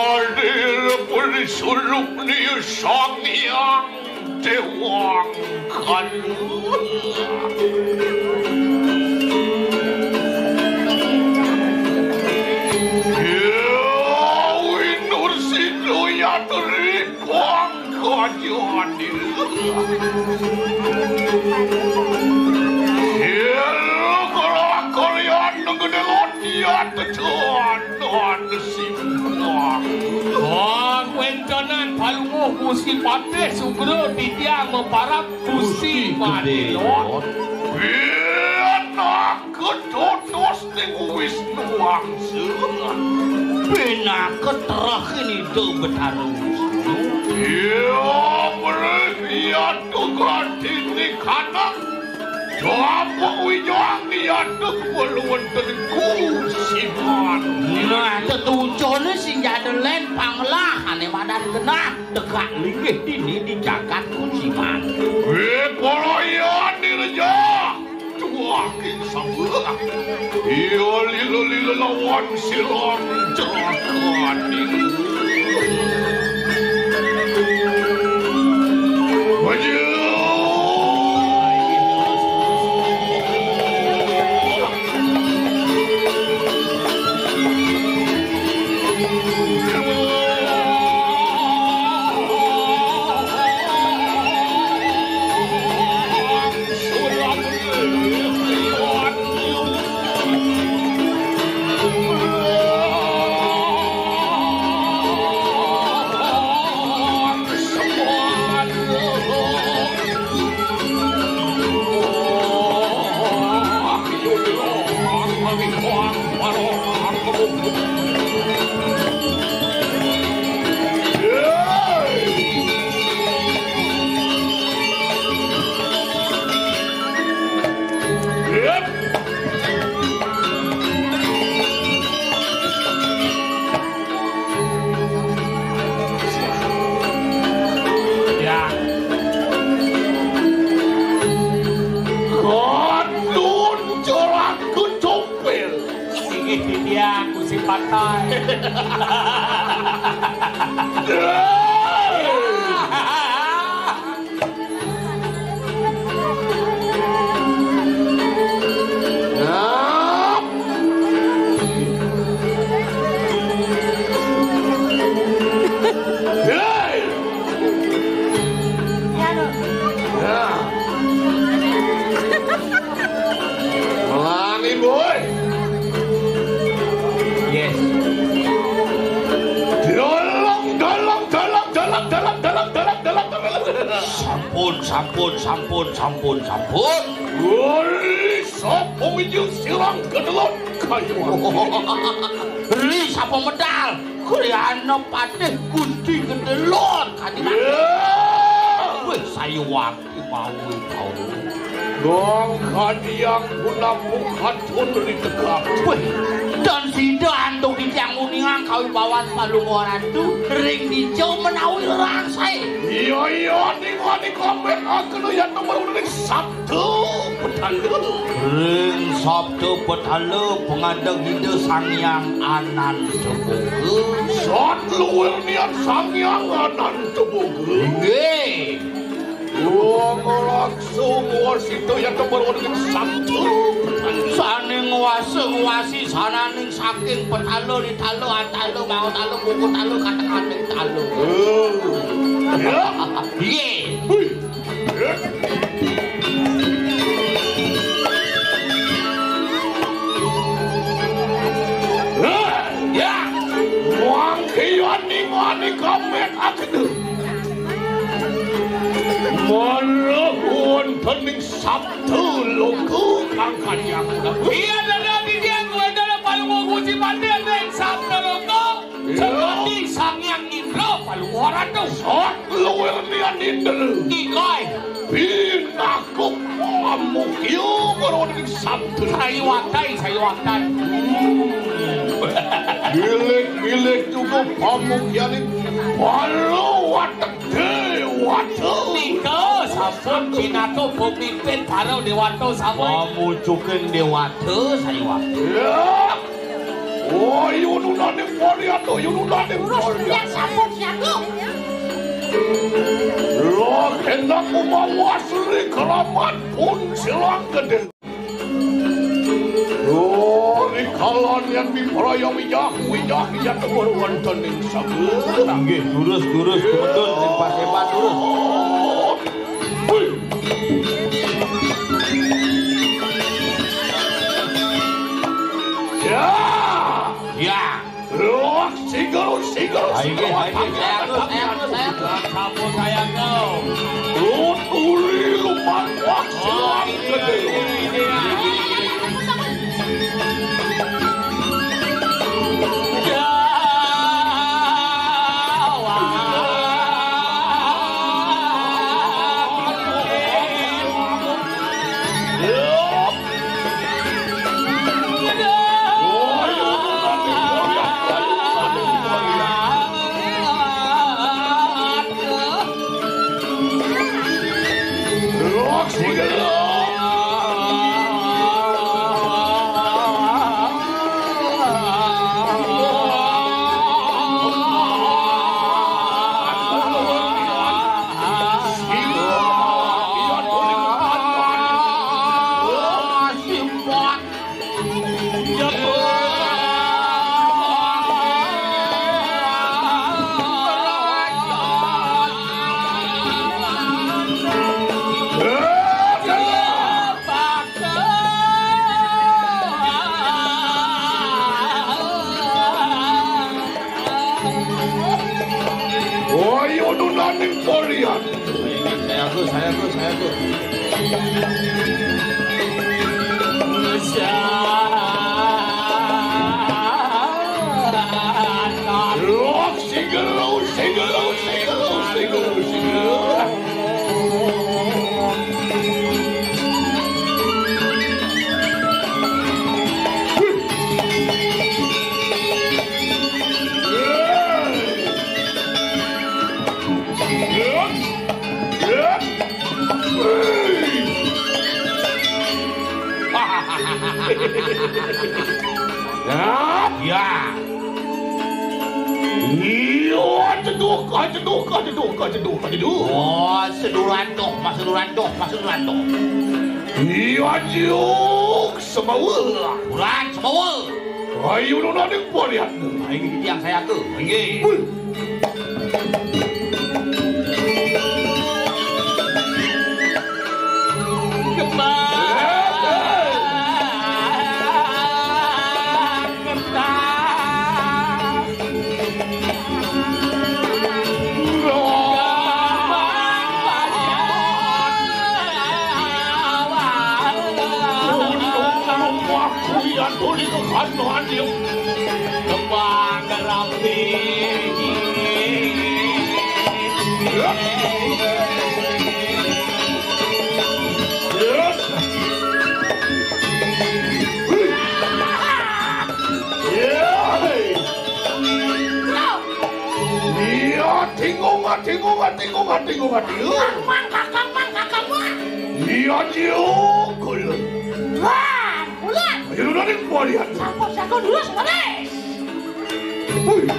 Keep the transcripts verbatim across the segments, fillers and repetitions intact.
Hadir pun suluk ni Sang Hyang Dewang Kala. Ya, winur sinuyan ripang kajani. Ya, kala kalian nengene londian tetuan. Nuwun simpang. Wah, wentenan Palungguh Gusti Patih Sugro titiang maparab Gusti Gusti Madilon. Gedhe. Pianak ketotos ning Wisnu Wangsa. Pinaka terah Ida Betara Wisnu. Iya, mrih Ratu Gradini Kanang. Dampuk wijang diadeg wolu wonten kusiman. Nah, tetucone sing jadelen panglahane madan genah tegak linggih dini di jagat kusiman. Wih, para iya nirja. Tuwaki sambah. Iya lila-lila lawan silang celakani. Maju. Ya. Kadun jolak kucumpil. Inggih titiang Gusti Patih. Melangi, boy. Yes. Dolong, dolong, dolong, dolong, dolong, dolong, dolong, dolong, dolong. Sampun, sampun, sampun, sampun, sampun. Woi, sapa mijil silang kedelon kayu? Ri sapa medal? Kriana patih Gusti Kedelon, Kanjeng. Ya. Wih, sayuwakti mawi kau. Dong kadiang gunapu katun ri tegap. Wih, dan sida antuk titiang uningang kawibawan Palungguh Ratu ring dija menawi rerangsaé. Iya, iya, ning wani komet aku ya temen ring Sabda Betala. Ring Sabda Betala pangadeg Ida Sang Hyang Ananta Boga. Sat luwir niat Sang Hyang Ananta Boga. Inggih. Wong langsung wasita ya temen ring Sabda Betala. Sané nguwasa-nguwasi sananing saking Betala, Ritala, Atala, Mahutala, Mukutala, katekaning Tala. Oh. Ya. Inggih. Hui. Ya. Wangkian ning wani komet aku. Malah wonten ing Sabda Loka kang kadiang. Iya, Dara, titiang wonten Palungguh Gusti Patih ing Sabda Loka. Iya. Sejati Sang Hyang Indra Palungguh Ratu. Sat luwir niat Indra. Ikaé. Pinakuk pamukya para ing Sabda. Sayuwakti, sayuwakti. Hmm. Milik-milik juga pamukyaning para watek dewata. Nika sampun pinaka pemimpin para dewata sami. Pamucuking dewata, Sariwah. Ya. Oh, yununaning Pariata, yununaning Pariata. Sampun siaga. Lho, enak kumawas ri keramat pun silang gedhe. Oh, rikala yen mipraya wiyah, wiyah yen tembur wonten ing sabda. Inggih, durus, durus, tumedun ring paseban, durus. Ya. Ya. Loh, singgul, singgul, ayo, singgul, ayo, ayo, ayo, ayo, ayo. Sampun saya tahu. Lu tuli, lu mangkok, oh, silang ini, gedhe. Ini, ini, ini. Ya, wah. Oh, iya, nunaning Polyan. Saya aku, saya aku, saya aku. Lok, singgel, singgel, singgel, singgel, singgel. Ya. Iya, ceduk, ceduk, ceduk, ceduk, ceduk. Oh, seduran toh, mas seduran toh, mas seduran toh. Iya, juk, semawa. Bulan semawa. Ayo, nona ning Polian. Ayo, iki tiang saya tuh. Inggih. Wih. Kembang, kembang. Iya, tingung, tingung, tingung, tingung, tingung. Mang, mang, kakang, mang, kakang, mang. Iya, cium, kulun. Wah, kulun. Ayo, lu nanti gua lihat. Sampun, sampun, lurus, leres. Wih.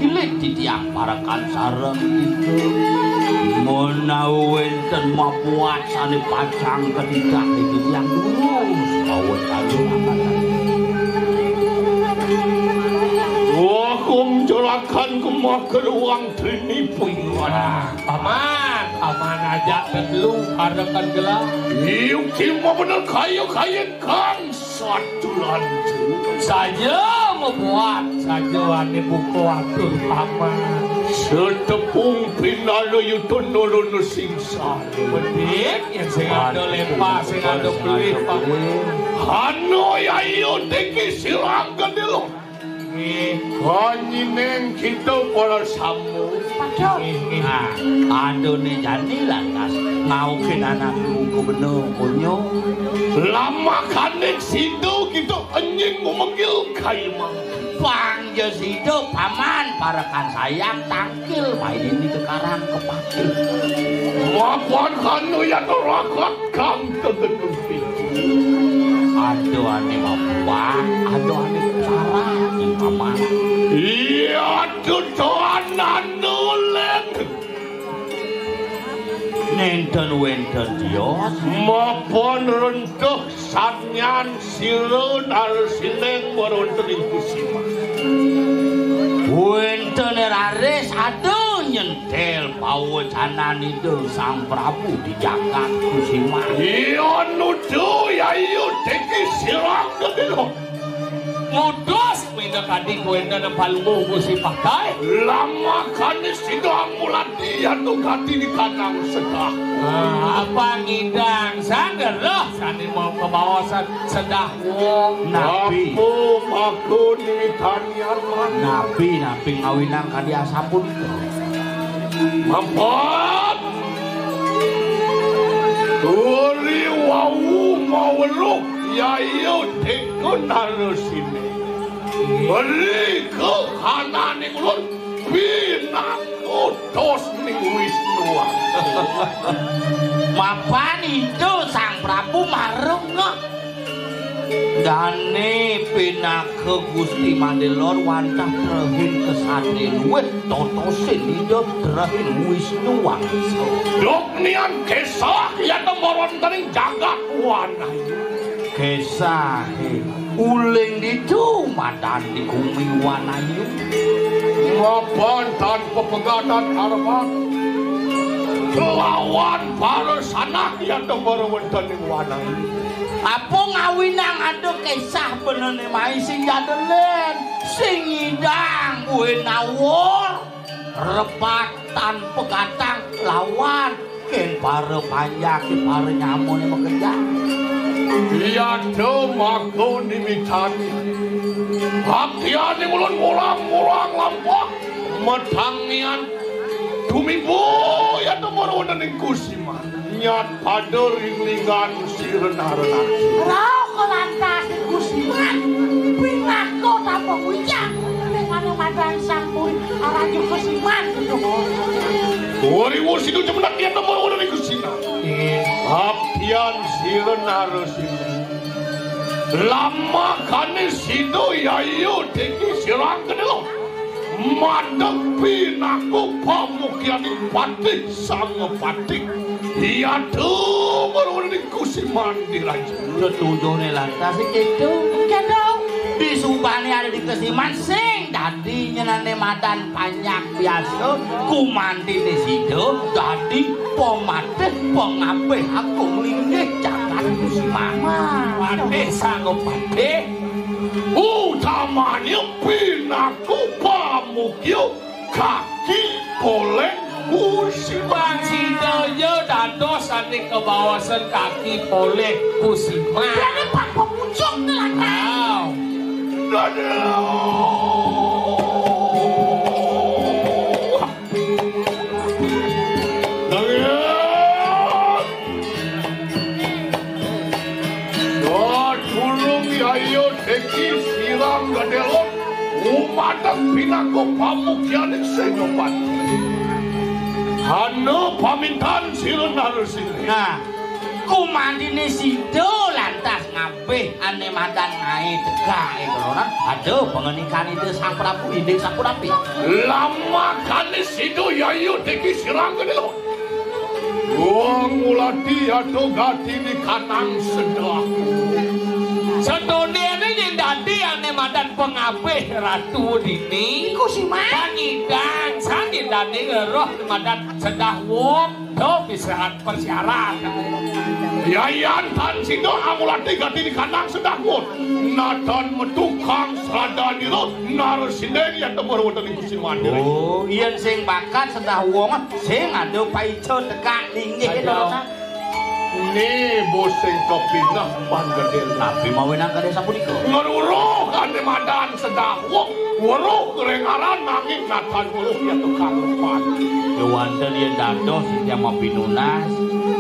Pilih titiang parekan sareng Ida. Menawi wénten mabuat sané pacang katitah ing titiang durus, mawon kaliyan. Wah, kum juragan kemah geruang trini puing. Wah, paman, paman ajak tetelu parekan gelah. Yuk, cuma bener kaya-kaya kang satulan. Saja mabuat, saja ané buka atur paman. Setepung pinala yuto nulun singsara. Bedik, yang sing ada lempa, sing ada pelih, paman. Anu yayu tiki silang kedelo. Nggih. Kanyining kita para samu. Padha. Nggih, nggih. Nah, andone jani lantas ngaukin anakmu ke bena kunyo. Lamakaning sida kita enying memenggil kaimang. Pang ya sida paman parekan sayang tangkil main ini ke karang kepake. Mapan kanu ya terakat kang tegenupi. Aduh ane mabuang, aduh ane sarah, paman. Iya, tutuan anu lek. Nenten wenten dios. Mapan rentuh sanyan sira narsining wonten ing kusiman. Wenten raris aduh nyentel pawecanan Ida Sang Prabu di jagat kusiman. Iya nuduh yayu tiki sira kedilo. Mutus minakadi kuwénten palungguh Gusti Pakai. Lamakane sida mulati anu gati di tanang sedah. Ah, apa ngidang sanggeroh sane mau kebawasan sedah wong. Nabi. Apa makun tanian. Nabi, nabi ngawinang kadi asapunika. Mapan. Uri wau maweluh yayu teka narasine. Beri kehanane ulun pinakutos ning Wisnu. Mapan itu Sang Prabu marung. Dane pinaka Gusti Mandelor wantah trehin kesatri luwih totosin Ida trehin Wisnu Wangsa. Dok nian kesah ya temboron tening jagat wanai. Kesahe uling ditu madan di gumi wanayu. Mapan tanpa pegatan arman lawan para sanak ya temboron wonten ing wanayu. Apa ngawinang ada kesah benene mai sing jadelen, sing ngidang buin awor, rebat tanpa gatang lawan ken para panjake para nyamune makejang. Iya do mako nimitani. Baktiyane ulun mulang-mulang lampah metangian tumimbo ya temurun ning kusiman. Nyat pada ringlingan sira nara nafsu. Rauh kelantas kusiman pinaka tanpa wicang ning madan sampun araju kusiman. Ori wong situ jemenak yen nomor ora niku sinan. Abdian sira nara sira. Lamakane sida yayu diki sirang kedelo. Madeg pinaku pamukianing patih sang patih. Yadu meruni kusiman diraja. Tetujune lantas iki to. Gendong. Disubane ada di kesiman sing dadi nyenane madan panjak biasa kumantine sida dadi pematih pengabih agung linggih jagat kusiman. Patih sang patih. Utamane pinaku pamukya kaki poleng kusiman. Sidaya dados saning kabawasan kaki poleng kusiman. Dene pang pepucuk telanjang. Wow. Dadah. Nanging. Dot bulung yayo deki silang gadelok. Umadak pinaku pamukianing Senopati. Ana pamintan sira narusine. Nah, kumandine sida lan Tas ngabih ané madan ngaé tegak itu, Ronan. Aduh, pangenikan Ida Sang Prabu indik sapunapi? Lamakané sida yayu diki sirang gedé lo. Wong ulati ato gati di kanang sedah. Sedondéné yén dadi ané madan pangabih Ratu Dini. Iku si Mas. Panyidang sang yén dadi ngeroh madan sedah wong. Do pisahan persiaran. Yayan tan sida amulati gati di kandang sedah wong. Nadan metukang sradanira narsindeng yen temur wonten ing Gusti Mandiri. Oh, yen sing bakat sedah wong, sing ada paica tegak linggih. Ada. Ini bosing kepinah panggedil. Nabi mawinan kade sapunika. Ngeruruh kande madan sedah wong. Weruh kerengaran nanging nadan weruh ya tukang umpan. Kewanten yen dados sing mapinunas,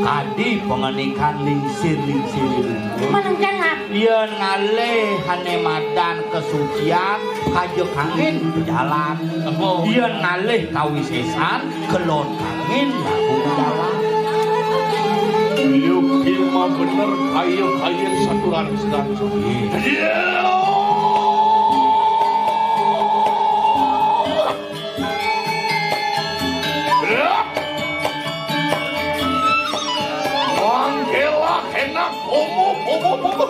kadi pengenikan lingsir-lingsir itu. Menengken ati. Yen ngalih ane madan kesucian, kaja kangin bejalan. Apa? Yen ngalih kawisesan, kelon kangin laku bejalan. Yuki mah bener kaya-kaya saturan sedang. Iya. Mangkela kena kumu, kumu, kumu.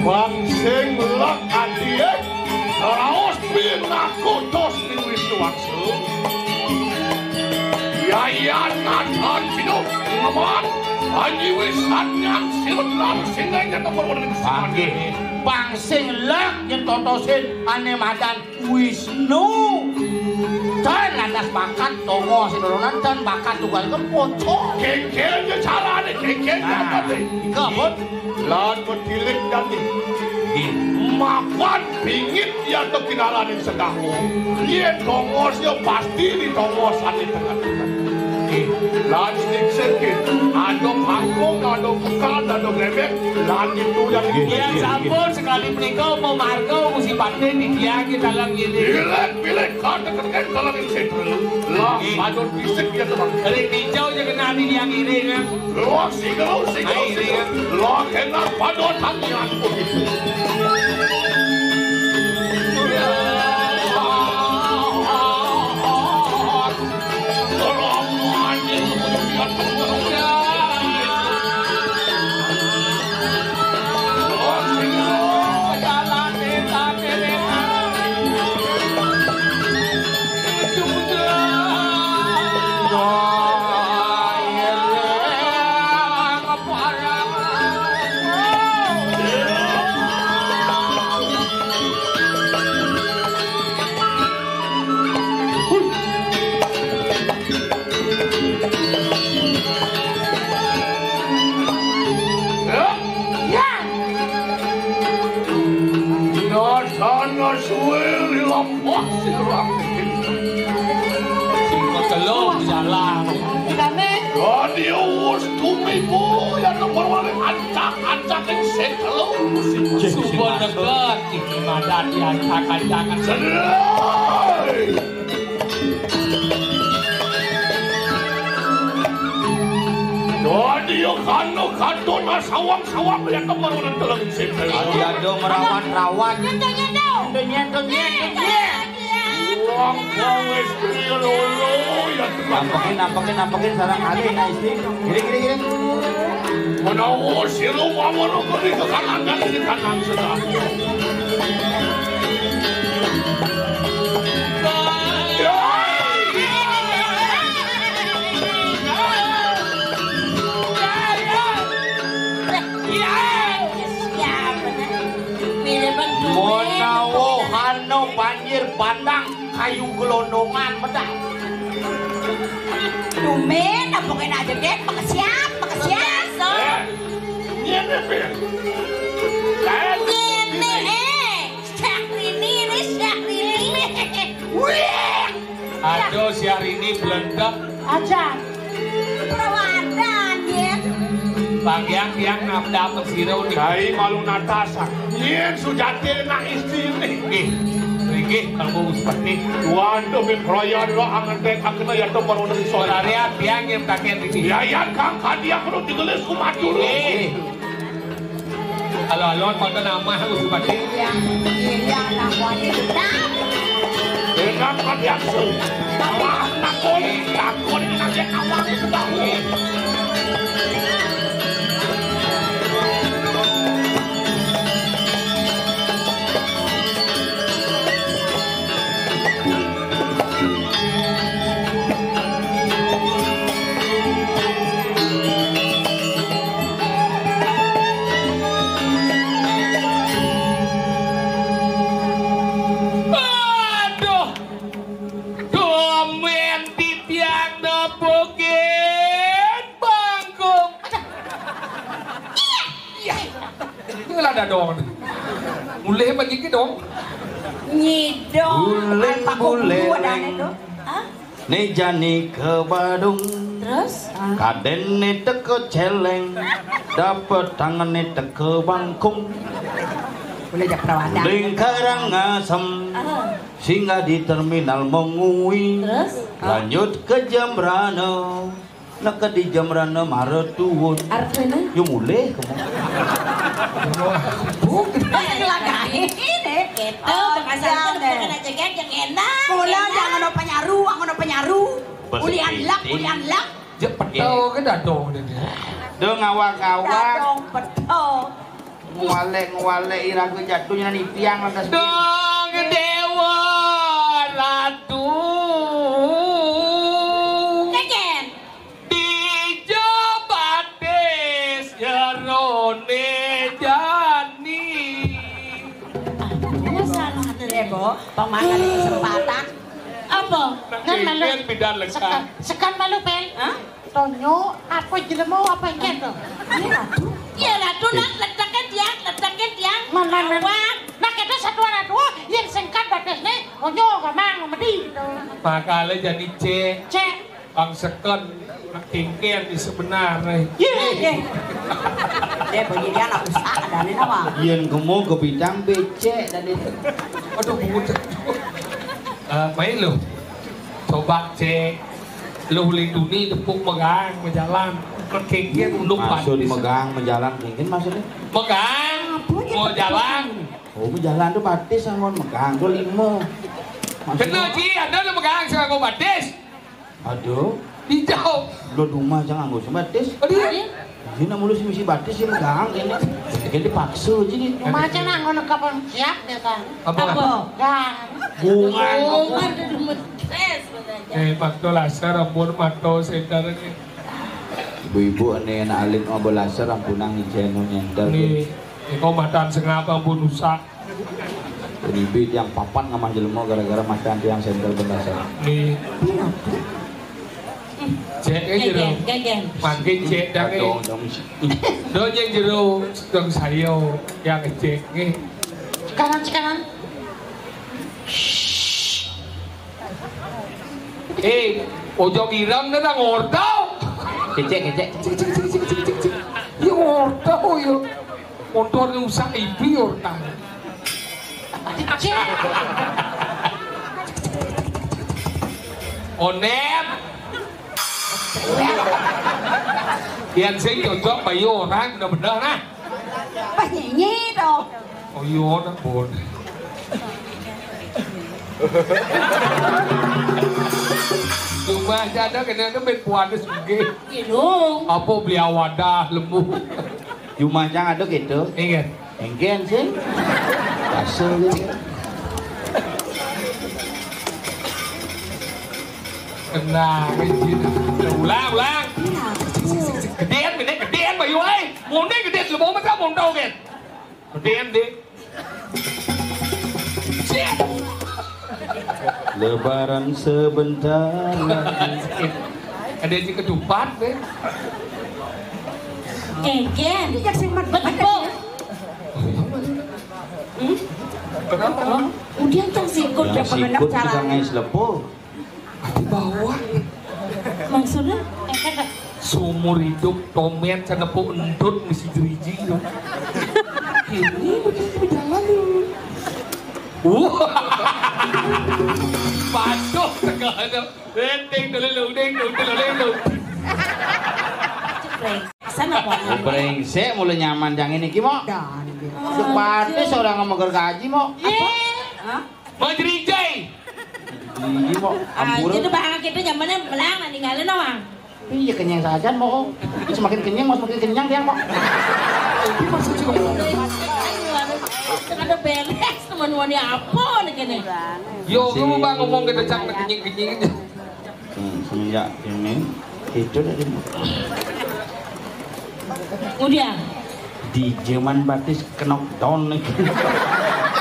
Bang sing lek adie, raos pinaku tos ning Wisnu Wangsul. Yayan Nathan Cino, ngeman, Panji Wisan yang silut lam sing nanya tempat. Panggih. Bang sing lek yen totosin ane madan Wisnu. Dan lantas bakat tongo sinurunan dan bakat tunggal kempoco. Kengkengnya carane, kengkengnya. Nah, ika, Bun. Lan betilik dadi. Nggih. Mapan bingit ya tekinaraning sedahu. Yen tongos ya pasti di tongos ati tengah-tengah. Nggih. Lan sing sedikit, ada pangkung, ada bukan, ada grebek, lan itu yang. Nggih, nggih, nggih. Sampun sekali menika pemarga musibate di tiang kita dalam ini. Pilih, pilih, kata kerken dalam ini. Lah, nggih. Padon fisik ya, teman. Ring dicau aja kena di tiang ini, kan. Luas, sing, luas, sing, luas, sing. Ayo, ini, kan. Lah, kena padon hati aku. Nadana suwe lilambah sirang. Sing ketelung jalan. Dadi wus tumibu ya nomor wali ancak-ancak ing setelung. Suba deket iki madan diancak-ancakan. Sedih. Dadi yo kano katon asawang-sawang ya temar ulen teleng sipil. Adi ado merawat-rawat. Nyentuh, nyentuh. Nyentuh, nyentuh, nyentuh. Wong, wong, istri lolo ya temar. Nampekin, nampekin, nampekin sarang alih, nah, istri. Gini, gini, gini. Menawa sira wawara kene kekalangan ing kanan sedaya. Menawa hana banjir bandang kayu gelondongan medal. Tumen, apa kena jedek, makesiat, makesiat. Eh, ngene, Pir. Ngene, eh. Syahrini, ini Syahrini. Wih. Aduh, Syahrini blendak. Aja. Perawadan, ya. Bagian tiang ngabdak sira. Dai malu natasan. Yen sujati nak istri ini. Nggih. Nggih, Kang Bung Seperti. Waduh, ming kroyon lo angen teh kakena ya to baru dari sore. Area tiang yang taken ini. Ya, ya, Kang, kadiak kudu digelis kumat dulu. Nggih. Halo, halo, foto nama Gus Bupati. Iya, iya, anak wanita. Dengan kadiak su. Nama anak koi, takut ini nanti awal itu tahu. Aduh, domen titiang nepukin bangkung. Iya. Ini lah dadong. Mulai bagi ke dong. Nyidong. Buleng, apa kok buleleng. Dua dane tuh? Hah? Ni jani ke Badung. Terus? Kaden ni teke celeng. Dapat tangan ni teke bangkung. Boleh jak perawadan. Lingkaran ngasem. Ah. Singgah di terminal Mengwi. Terus? Lanjut ke Jembrana. Neke di Jembrana mara tuun. Artinya? Yo mulih kemo. Buk. Lagain deh. Gitu, oh, bahasa jangan deh. Bukan aja kan yang enak. Mula enak. Jangan ono penyaru, jangan ono penyaru. Ulian lak, ulian lak. Jek peto ke dadong deh. Do ngawak-ngawak. Dadong peto. Ngualek-ngualek iraga jatuhnya nang tiang lantas. Dong Dewa Ratu. Keken. Dija batis jerone jani. Iya, salah. Eh, Bo, pemakan kesempatan. Apa? Nang malu. Sekan, sekan malu, Pel. Hah? Tonyo, apa jelema, apa engke to? Iya, Ratu. Iya, Ratu, nak letakkan tiang, letakkan tiang. Man, man, man. Awak. Nah, kita satuan dua, yang singkat batasnya, onyo gamang medi to. Makale jani cek. Cek. Kang seken, nak kengken di sebenarnya. Iya, iya. Dia bunyi dia anak usaha dan ini apa? Yen kemo ke bidang becek dan itu. Aduh, bungut. Eh, main lo. Coba cek. Lo boleh tuni tepuk megang, mejalan. Nak kengken unduk. Maksud batis. Megang, mejalan, kengken maksudnya? Megang, apa dia mau tepuk? Jalan. Oh, mejalan tuh batis anggon megang tuh lima. Maksudnya? Kena, Ji, ada lo megang sing anggon batis. Aduh. Hijau. Lo rumah jangan anggon batis. Aduh. Ini nak mulus misi batis sih megang ini. Jadi paksa aja nih. Rumah aja nang ngono kapan siap ya kan? Apa? Apa? Gang. Gungan. Gungan. Eh, waktu laser ampun mato senter ini. Ibu-ibu nih anak alit ngobrol laser ampunang ijen nyenter. Nih, iko matan sengapa ampun usak. Ribet yang papat ngamah jelema gara-gara matan tiang senter bendasar. Nih. Cek aja dong. Gegen, gegen. Makin cek dah, eh. Dong, dong. Dong yang jero, dong sayo yang cek, eh. Sekarang, sekarang. Eh, ojo girang dah ngortau. Kecek, kecek. Cik, cik, cik, cik, cik, cik, cik. Ya ngortau ya. Motor rusak ibi ortau. Cik. Onet. Yang sing cocok bayu orang bener-bener nah. Penyanyi to. Oh iya, nak bon. Cuma aja ada kena ada main puanis nggih. Iya dong. Apa beli awadah lembu? Cuma aja ada gitu. Ingat. Engken sih. Kasar gitu. Tenang, izin. Ulang, ulang. Gedean, gedean, gedean, bayu, eh. Munde gedean, lu mau makan munde, kan? Gedean, deh. Cek. Lebaran sebentar lagi. Ada di ketupat, deh. Kengken. Iya, sing mat-, betul. Hmm? Udah, kan sikut. Yang sikut tukang es lepo. Ati bawah. Maksudnya? Seumur hidup tomet sanepuk entut mesti jeriji to. Ini begitu berjalan. Wah. Waduh, tegak itu. Ding, ding, dulu, ding, dulu, ding, dulu. Sana, Pak. Oh, brengsek, mulai nyaman yang ini, Ki, Mok. Dan, gitu. Sepatu seorang yang meger gaji, Mok. Apa? Hah? Mau jerijai. Gigi, Mok. Ah, ampura. Jadi bahang kita zamannya belang, ninggalin doang. Iya, kenyang saja, Mok. Semakin kenyang, Mok, semakin kenyang dia, Mok. Ini maksud juga. Ada beres, teman wanita apa nih kene? Yo, kamu bang ngomong kita cak kenying-kenying. Hmm, semenjak ini, itu dari Udah. Di zaman batis knockdown nih.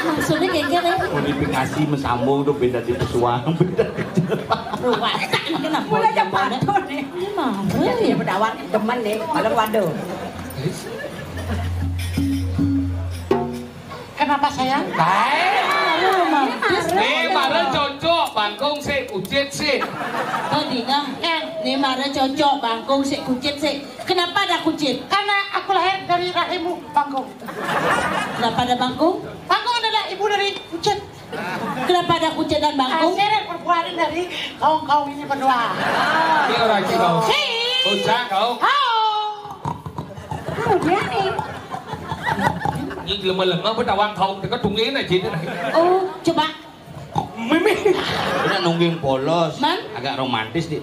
Maksudnya kayak gimana? Modifikasi mesambung tuh beda di pesuang, beda kecil. Lu watak ini kenapa? Udah ada zamannya? Patut nih. Ini mah, ya? Bedawat demen nih, malam waduh. Kenapa, sayang? Baik. Romantis. Nih, mara cocok, bangkung sik, kucit sik. Tadi, Kang. Kang. Nih, mara cocok, bangkung sik, kucit sik. Kenapa ada kucit? Karena aku lahir dari rahimmu, bangkung. Kenapa ada bangkung? Bangkung adalah ibu dari kucit. Kenapa ada kucit dan bangkung? Hasil perbuatan dari kaum-kaum ini berdua. Ini orang sih kau. Si. Bocah kau. Hao. Tahu dia nih. Ini lemah-lemah, apa tawang kau? Tengah tungguin aja itu. Oh, coba. Mimi. Ini nungguin polos. Man? Agak romantis, Dik.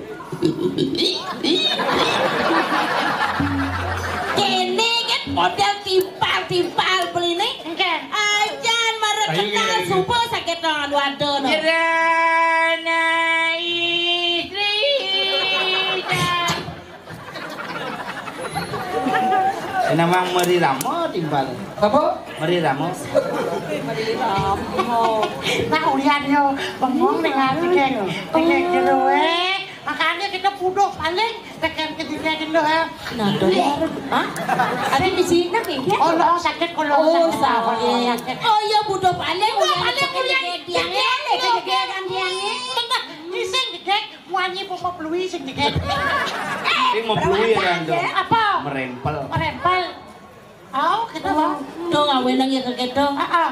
Kene kan model timpal-timpal beline. Enggak. Ajan marek ayo, kenal ayo, ayo. Subuh sakit dong, aduh, aduh, no. Jerana istri. Ini memang meri ramo timpal. Apa? Meri ramo. Nah, ulian yo, bengong dengan tiga, tiga kilo, eh. Makanya kita puduh paling tekan ketiga kilo, eh. Nah, tuh. Hah? Ada di sini, Kak, ya? Oh, no, sakit kalau. Oh, sakit. Sakit. Oh, iya, puduh paling. Puduh ulian paling, ulian. Tiang, tiang, tiang, tiang, tiang. Tenang, iseng, tiga. Wanyi papa pelui sing dikit. Sing mau pelui ya, Ndo? Apa? Merempel. Merempel. Oh, kita mau. Tuh, ngawin nang ya, kayak gitu. Ah, ah.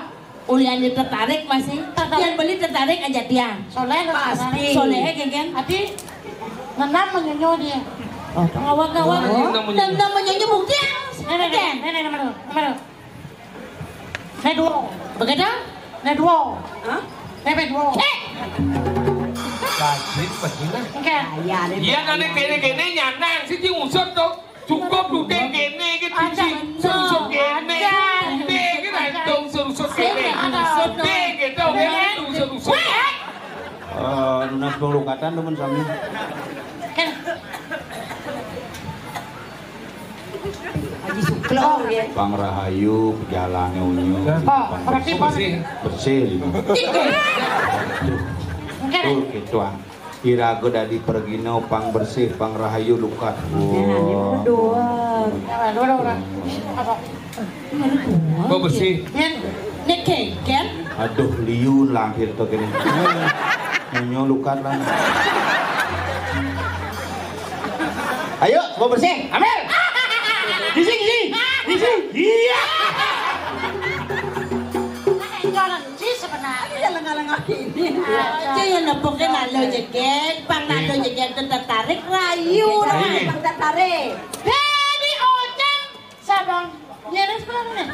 Ulian tertarik masih. Tertarik. Yang beli tertarik aja dia. Soleh lo. Pasti. Soleh, ya, kan? Ati, nenam menyonyo dia. Oh, ngawak-ngawak. Oh. Nenam menyonyo. Nenam menyonyo bukti. Nenek, nenek, nenek, nenek, nenek. Né duo. Begadang? Né duo. Hah? Né bé duo. Eh! Rajin, bener. Enggak. Iya, nanti kéné-kéné nyanang, siji ngusut to. Cukup duté kéné iki biji, usut kéné. Duté iki langsung usut kéné. Duté gitu, ya, usut-usut. Eh, nunas penglukatan teman sami. Haji Suklo, ya. Pang rahayu, jalannya unyu. Oh, berarti bersih. Bersih, lima. Tuh, gitu, ah. Iraga dadi pergina, pang bersih, pang rahayu, lukat. Wah. Dua. Apa? Bersih. Yen nek geger. Aduh, liun lampir to kene. Nyonya lukat lah. Ayo, mau bersih. Ambil. Gizi, gizi. Gizi. Iya. Enggak sih sebenarnya. Iya, lengah-lengah gini. Aja yang nepukin lalu jegek, pang lalu jegek itu tertarik rayu. Iya. Pang tertarik. Jadi Ocan Sabang. Ya, terus pulang nih.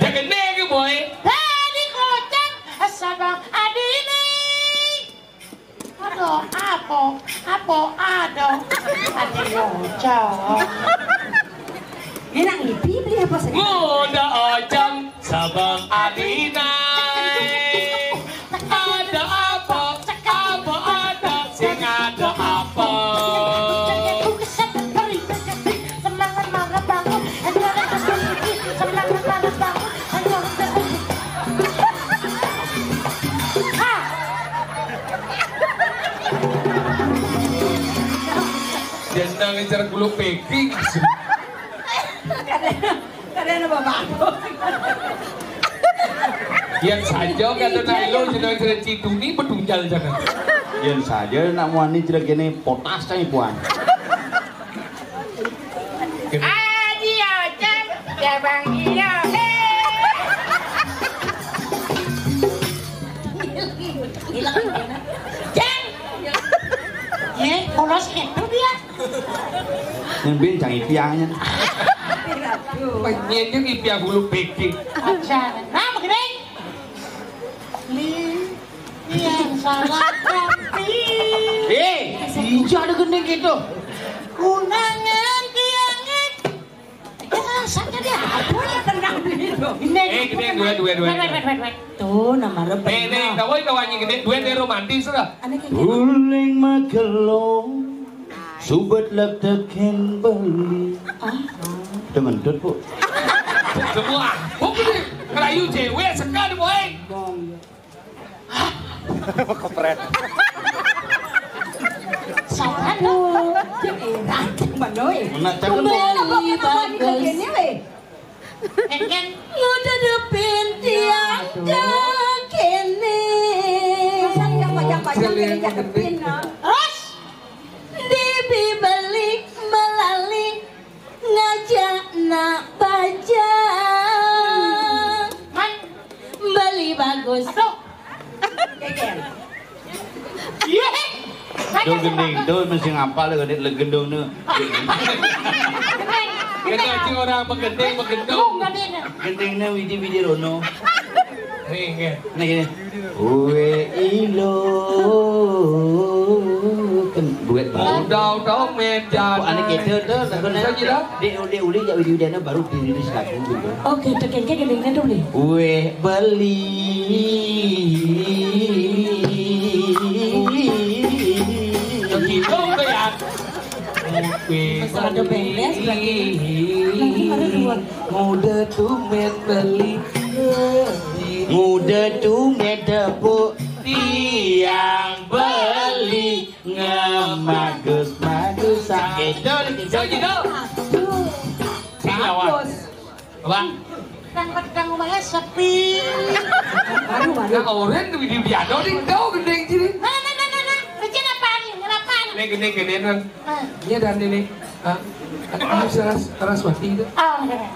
Dia kena ke, boy. Tadi kocak, Sabang adine. Aduh, apa? Apa ada? Adi Ocan. Ini nak ngipi beli apa sih? Ngoda Ocan Sabang adine. Ada apa? Apa ada? Sing ada apa? Semangat marah bangun. Semangat marah bangun. Hah? Dia nang ngejar bulu pegi. Kadang, kadang apa bagus. Yang saja kata Nailo jeneng jeneng Ciduni bedunjal sana. Yang saja nak muani jelek ini potas cang ibuan. Adi Ocan, Jabang Iyo, hé. Terus itu dia. Nyembin jangan ipiangnya. Penyennya ipiang bulu peke. Aja. Nah, begini. Li, yang salah kopi. Eh, iya ada gending gitu. Unangan tiangit. Ya, sakit ya. Apa ya tenang dulu. Ini. Eh, gede, dua, dua, dua. Wait, wait, wait, wait, wait. Tuh, nama lu. Eh, nih, tahu itu wanyi gede, dua, dua romantis lah. Aneh kayak gitu. Uling magelo, subet lek teken beli. Ah. Udah ngentut, Bu. Semua. Oh, gede. Kerayu cewek, sekali, boy. Kopret. Salah dong. Cek enak, Mbak Noe. Mana cakep, Bu? Kembali bagus. Keken. Nguda depin tiang. Tuh. Cek ini. Masa yang panjang-panjang ini cakepin, no? Terus? Dibi beli melali ngajak nak bajang. Hai. Beli bagus. Aduh. Geger. Iya. Tuh gending, tuh mesti ngapal tuh gending, gendong tuh. Gending. Gending. Gending. Gending. Cing orang begending, begendong. Gending. Gendingnya widi-widi rono. Nih, ya. Nih, gini. Uwe ilo. Kan duet baru. Udah, udah, meja. Kok aneh gitu tuh, lagu bisa aja dah. Dek, dek, uli, ya, widi-widana baru dirilis lagu gitu. Oke, tuh, kayak gini, gini tuh, nih. Uwe beli. Gitu, udah ya. Oke. Masih ada beres, berarti. Lagi ada dua. Muda tumet beli. Muda tumet tepuk tiang beli ngemagus-magus sakit. Jol, jol, jol. Sing lawan. Bagus. Apa? Kan pedang rumahnya sepi. Baru, baru. Nah, orang tuh di piano nih, tahu gendeng sini. Nah, nah, nah, nah, nah. Kerjaan apaan nih? Apaan? Ini gini, gini, nah. Ah. Iya, dan ini. Hah? Ada keras, keras mati itu. Oh, iya.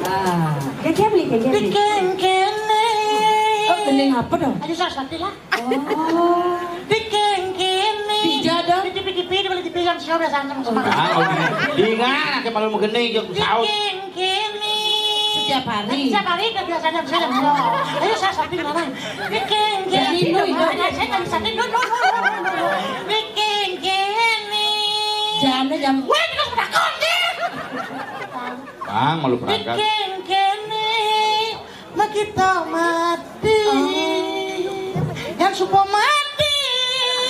Ah, dia, dia beli, dia, dia beli. Dikengkene. Oh, gending apa dong? Ayo, Saraswati lah. Oh. Dikengkene. Tidak dong. Di T V, T V, di T V yang show biasa sama. Ah, oke. Ingat, nanti malam gending, jok saut. Dikengkene. Setiap hari. Setiap hari, udah biasanya, biasanya, biasanya. Ayo, Saraswati, mana? Dikengkene. Jadi, lu, itu. Saya nggak bisa tidur, no, no, no, no, no. Dikengkene. Jamnya jam. Weh, kita sudah kondi. Bang, malu berangkat. Dikengkene, makita mati. Oh. Yang supo mati.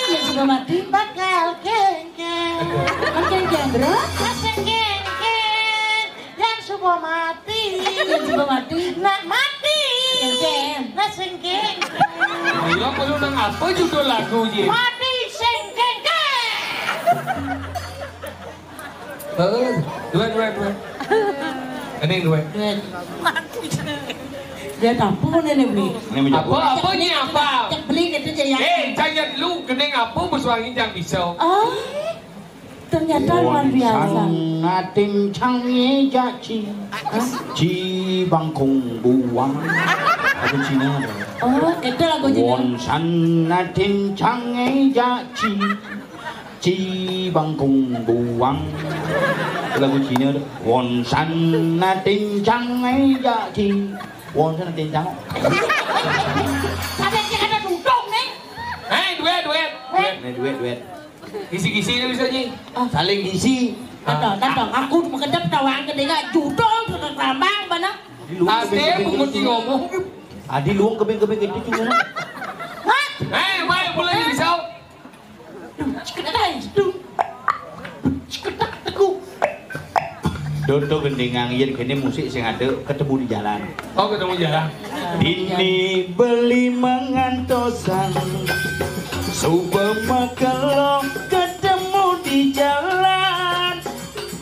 Yang supo mati. Bakal kengken. Kan kengken, bro? Masih kengken. Yang supo mati. Yang supo mati. Nak mati. Kengken. Nah, sing kengken. Iya, perlu nang apa judul lagu, Ji? Mati sing kengken. Heeh, duet, duet, duet. Gending duet. Duet. Duet apa nih, nih, beli? Ini apa, apa nih, apa? Cek beli gitu aja ya. Eh, jangan lu gending apa, bersuara jangan bisa. Oh, ternyata luar biasa. Won san natin chang ye ja chi. Hah? Chi bangkong buang. Apa Cina ada? Oh, itu lagunya. Won san natin chang ye ja chi. Ci bangkung buang. Lagu Cina tuh. Won san na tin chang ai ya ci. Won san na tin chang. Ada sih ada dudung nih. Eh, duet, duet. Duet. Nih, duet, duet. Isi-isi ini bisa, Ji. Ah. Saling isi. Nonton, nonton. Aku menghadap tawang kedinga judul ke kambang mana? Adi luung kebing-kebing gitu cuma. Adi luung kebing-kebing gitu cuma. Hah? Eh, baik, mulai bisa. Ciketai, dung. Ciketak, tegu. Dodo gendingang yen kene musik sing ada ketemu di jalan. Oh, ketemu jalan. Dini beli mangan tosang. Suba makelo ketemu di jalan.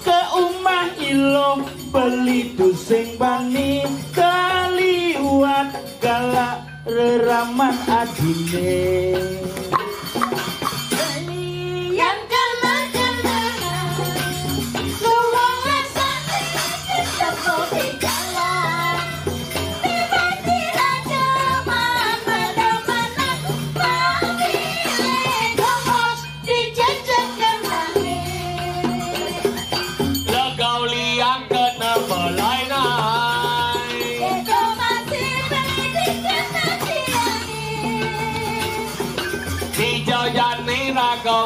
Ke umah ilo beli tusing bani kaliwat galak reraman adine. Yang kena-kena, luwung rasane ketemu di jalan. Tiba-tiba demen, demen, mati lego bos, dijejekan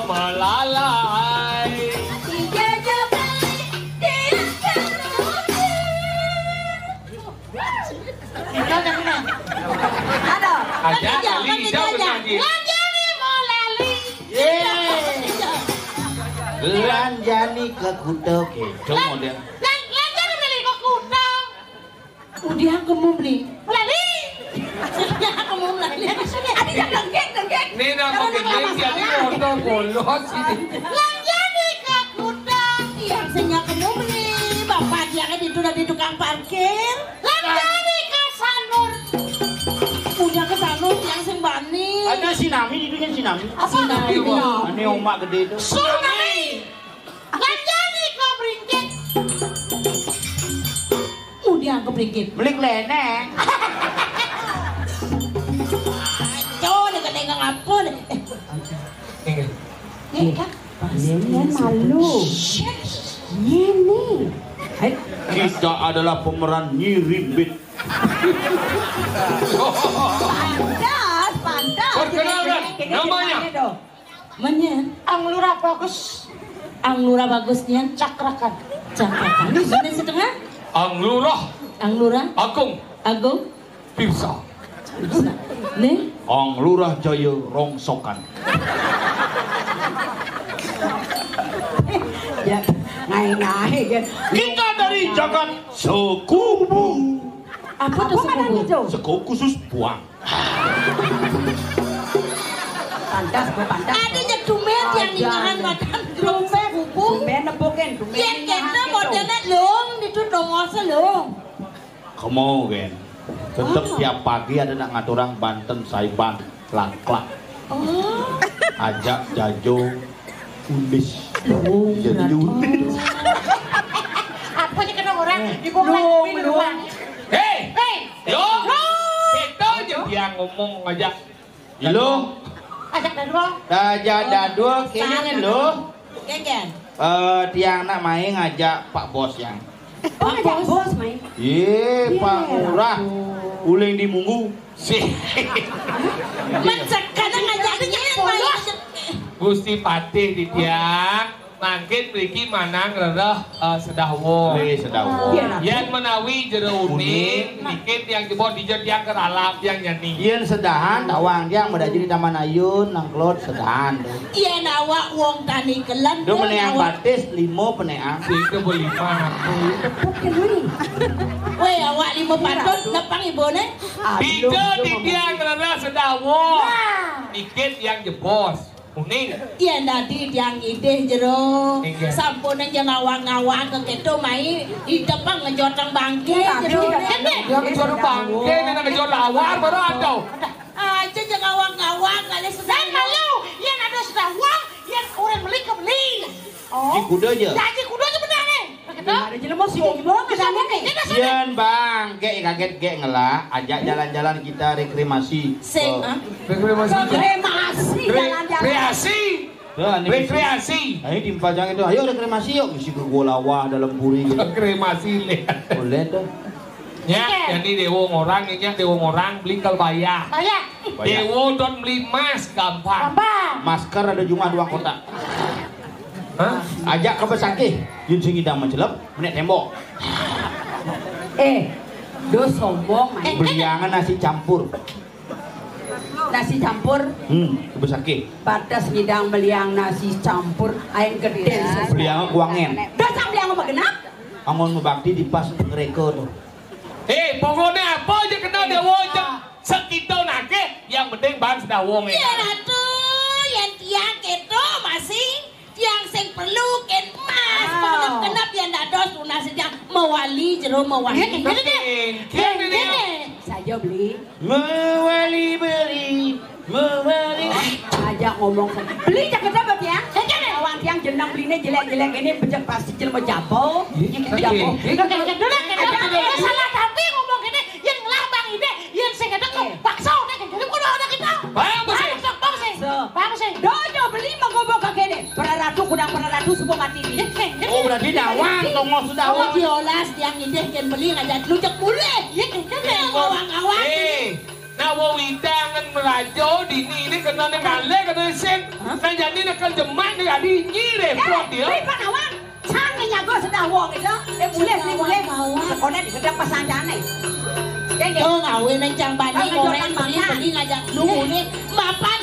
Melalai. Aduh. Ada kali hijau kena dia. Lanjani mau lali. Yeay. Lanjani ke kuda, oke. Coba model. Lan-, lanjani beli ke kuda. Udah aku mau beli. Lali. Aku mau lali. Ada yang lengket, lengket. Ini nama gedeng jadi motor bolos ini. Lanjani ke kuda. Yang sing aku mau beli. Bapak dia kan itu dari tukang parkir. Lanjani ke Sanur. Udah ke Sanur yang sing bani. Ada tsunami itu kan tsunami. Apa tsunami? Ini ombak gede itu. Tsunami. Lanjani ke Bringkit. Udah ke Bringkit. Beli klenek. Ayo, dia kena ngapa deh. Eh, eh, kan? Ini malu. Ini. Kita adalah pemeran Nyi Rimbit. Pantas, pantas. Perkenalkan, namanya. Menyen. Ang Lurah Bagus. Ang Lurah Bagus nian. Cakrakan. Cakrakan. Ini setengah. Ang Lurah. Ang Lurah. Agung. Agung. Pirsa. Nih. Ang Lurah Jaya Rongsokan. Ya, ngai-ngai kan. Kita dari jagat Sekubu. Apa tuh Sekubu? Sekubu khusus buang. Pantas, gue pantas. Ada je tumben yang ningahan makan grup sepupu. Tumben nepukin, tumben. Yang kita modelnya long, itu dongosnya long. Kamu kan, tetep tiap pagi ada nak ngaturang banten saiban, laklak. Oh. Ajak jajo, undis. Jadi undis. Apa aja kena orang di bawah. Hei! Hei! Lo? Lo? Kita aja dia ngomong aja. Lo? Ajak dadua. Ajak dadua, kayaknya lo. Geng, geng. Eh, tiang nak main ngajak Pak Bos yang. Pak Bos main. Ye, Pak Lurah. Uling di munggu. Si. Mencek kadang ngajak dia main. Gusti Patih di tiang. Mangkin mriki manang rereh, eh, sedawa. Wih, sedawa. Iya, Ratu. Yan menawi jero uning, uning, niki tiang jebos dija tiang keralap tiang nyani. Yen sedahan, tawang tiang medaji di Taman Ayun, nang kelod sedahan tuh. Yen awak wong tani kelen, do tuh meneang awak batis, limo peneang. Sing ke belima. Tepuk ke dulu. Weh, awak limo patut, nepang ibune. Dija di tiang rereh sedawa. Wah. Niki tiang jebos. Uning. Yen dadi tiang idih jero. Inggih. Sampun aja ngawang-ngawang ke keto mai, idepang ngejoteng bangke jero. Dia ngejoteng bangke, dia ngejoteng awar, baru ada. Aja je ngawang-ngawang kali sedang. Malu, yen ada sedang wong, yen urang beli ke beli. Oh. Ji kuda aja. Jadi kuda aja benar nih. Begitu? Ada jelema sih, gimana kesannya nih? Yen bang, gek kaget gek ngelak, ajak jalan-jalan kita rekreasi. Sing, oh. Rekreasi. Rekreasi, re-, jalan-jalan. Rekreasi. Tuh, ini rekreasi. Ayo timpajang itu, ayo rekreasi yuk. Isi ke gua lawa dalam puri gitu. Rekreasi nih. Boleh tuh. Ya, oke. Jadi dewa ngorang, ini dewa ngorang beli kalbaya. Bayar. Dewa don beli mas gampang. Gampang. Masker ada jumah dua kotak. Hah? Ajak ke besakih, yun sing idang mencelep, menek tembok. Eh, do sombong, Mai. Beliangan nasi campur. Nasi campur? Hmm, ke besakih. Batas ngidang beliang nasi campur, aing gede. Beliang kuangen. Dasar beliang apa genap? Angon mebakti di pas pengereka tuh. Eh, pokoknya apa aja kena dewa aja. Sekitar nake, yang penting bang sudah wong ya. Iya, Ratu, yang tiang keto masih Tiang sing perlu ken emas, wow, kenep-kenep yen dados tunas tiang mewali jero mewali. Nggih, nggih, nggih. Nggih, nggih. Saja beli. Mewali beli, mewali. Aja ngomong. Beli jaket apa tiang? Nggih, nggih. Lawan tiang jeneng beline jelek-jelek ini bejek pasti jelema jabo. Nggih, nggih. Jabo. Nggih, nggih. Nggih, nggih. Salah tapi ngomong ini, yen ngelah Bang Ide, yen sing ngedek paksa nek ngene kudu ana kita. Bang, mesti. Bang, mesti. Bang, mesti. Dojo beli menggobo kagene. Para ratu kudang para ratu semua mati ini. Oh, berarti dawang, tongos dawang. Diolas tiang idih yen beli ngajak lujek mulih. Iya, kan, kan, kan. Ngawang-ngawang. Eh, Awo widangan merajo dini ini kena ne malih kena isin. Nah, jadi ne kan jemak ne jadi nyi repot dia. Eh, Pak Nawan, sang nyago sedah wong itu. Eh, boleh, boleh, boleh. Sekolah di gedang pasanjane. Tuh, ngawin nang cang bani, ngajak beli, beli ngajak lu, ini mapan